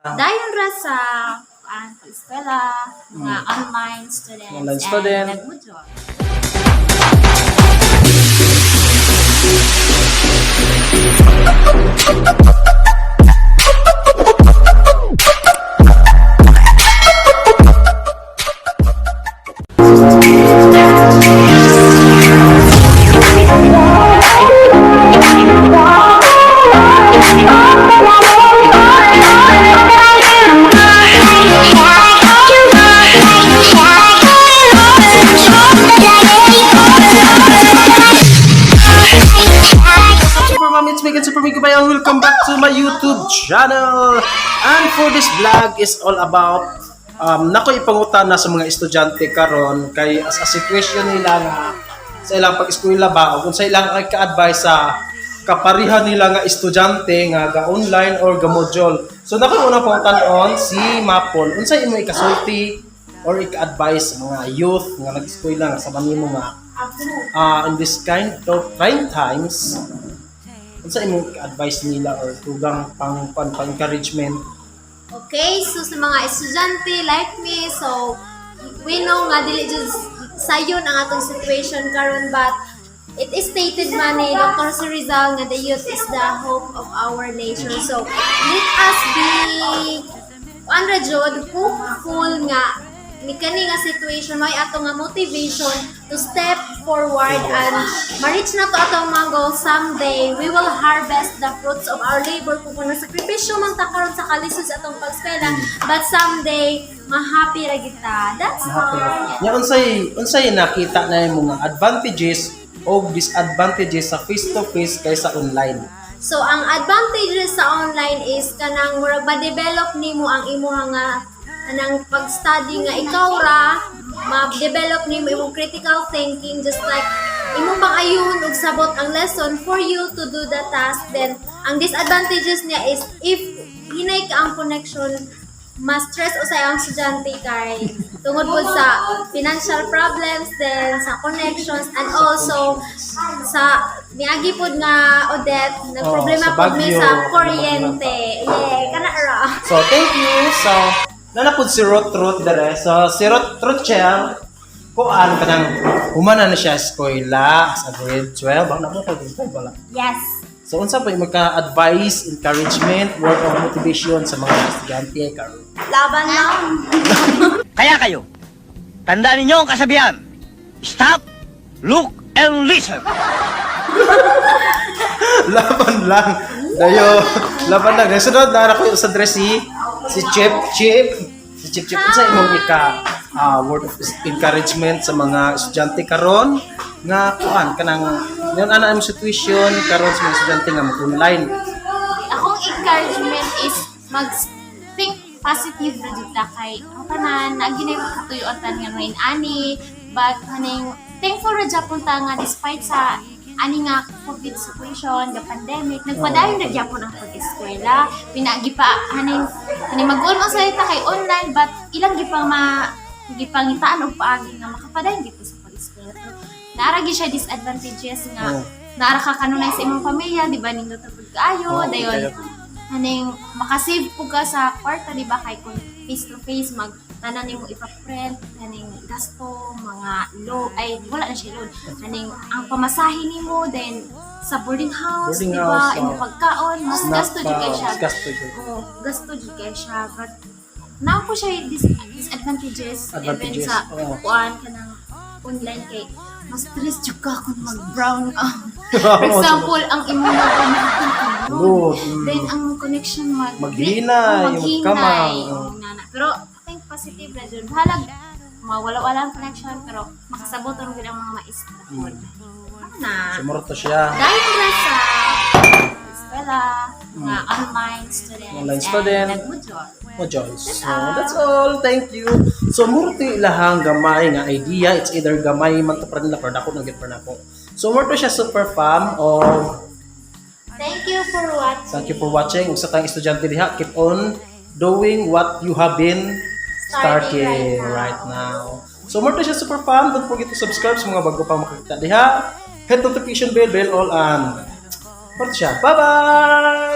Dayon ra sa kuan, eskwela, mga online students, Online student. And nagmodule. Super Mom, it's Megan Super Mega Bayan. Welcome back to my YouTube channel. And for this vlog is all about nako ipangutana sa mga estudyante karon kay as a situation nila nga sa ilang pag-eskwela ba o kung sa ilang ay ka-advise sa kapariha nila nga estudyante nga ga online or ga module. So nako una pangutan-on si Mapol. Unsay imo ikasulti or ika-advise sa mga youth nga nag-eskwela nga sa manimo nga in this kind of trying times, unsa imong advice nila or tugang pang pang, pang encouragement? Okay, so sa mga estudyante like me, so we know nga dili jud sayon ang atong situation karon, but it is stated man ni Dr. Jose Rizal nga the youth is the hope of our nation. So let us be kuan ra jud, hopeful nga ni kani nga situation may ato nga motivation to step forward and ma-reach na to atong mga goals. Someday we will harvest the fruits of our labor kung sakripisyo man ta karon sa kalisod sa atong pagspela, but someday ma-happy ra kita. That's all. Nya unsay nakita na yung mga advantages o disadvantages sa face to face kaysa online? So ang advantages sa online is kanang murag ma-develop nimo ang imuha nga kanang pag-study nga ikaw ra, ma-develop nimo imong critical thinking, just like imong pang-ayuhon og sabot ang lesson for you to do the task. Then ang disadvantages niya is if hinay ka ang connection, mas stress usay ang estudyante kay tungod po sa financial problems, then sa connections, and also sa miagi pod nga Odette, nagproblema Oh, sa pod mi Baguio. sa kuryente. Yeah, kana ra. So thank you. So nana pud si Ruth Ruth dere. So si Ruth Ruth siya kuan kanang humana na siya eskwela sa grade 12. Ang namo ko grade 12 wala. Yes. So unsa pa yung magka-advice, encouragement, word of motivation sa mga estudyante karon? Laban lang. Kaya kayo, tandaan ninyo ang kasabihan. Stop, look, and listen. Laban lang. Dayo, laban lang. Dayo, sunod na ko sa dress si si Chip Chip. Si Chip Chip, unsa imong ika word of encouragement sa mga estudyante karon nga kuan kanang yon ana imong situation karon sa mga estudyante nga mag-online? Akong encouragement is mag-think positive ra jud ta kay ang tanan na ginay makatuyo ang tanan nga ngayon ani, but kaning thankful ra japon ta nga despite sa ani nga COVID situation, the pandemic, nagpadayon ra gyapon ang pag-eskwela. Pinagi pa haning haning mag-ulmo sa ta kay online, but ilang gipang ma gipangitaan og paagi nga makapadayon gid ta sa pag-eskwela. Pero naara gyud siya disadvantages nga naara ka kanunay sa imong pamilya, di ba, nindot ra pud kaayo, Oo, dayon kayo. haning makasave po ka sa kwarta, di ba, kay kung face to face mag tanan nimo ipa-print, haning gasto mga loan, ay wala na siya loan, haning ang pamasahe nimo, then sa boarding house, Boarding di ba, house, imong oh. pagkaon, mas Snack gasto jud pa, kay siya. mas gasto jud. Oo, gasto jud kay siya, but naa po siya disadvantages, Advantages, even sa oo. kuan kanang online kay mas stress jud ka kung mag-brown out. For example, ang imong mga Load. Then ang connection mag Maghinay, oh, maghinay. magkamang, oh. Oh, nana. Pero think positive ra jud. Bahalag mawala-wala ang connection, pero makasabot ang gid ang mga maestra. Ano na? Sumurot to siya. Dahil ra sa eskwela, mga online students, Online student. and nagmodule. Modules. So, that's all. Thank you. So, muro to ilahang gamay nga idea. It's either gamay man to pra nila or dako nang gid pra nako. So, muro to siya, super fam o Thank you for watching. Thank you for watching. Ug sa tayong estudyante diha, keep on doing what you have been Starting starting right right now. So, muro to siya, super fam. Don't forget to subscribe sa mga bago pa makakita diha. Hit notification bell, bell all, and muro to siya. Bye-bye!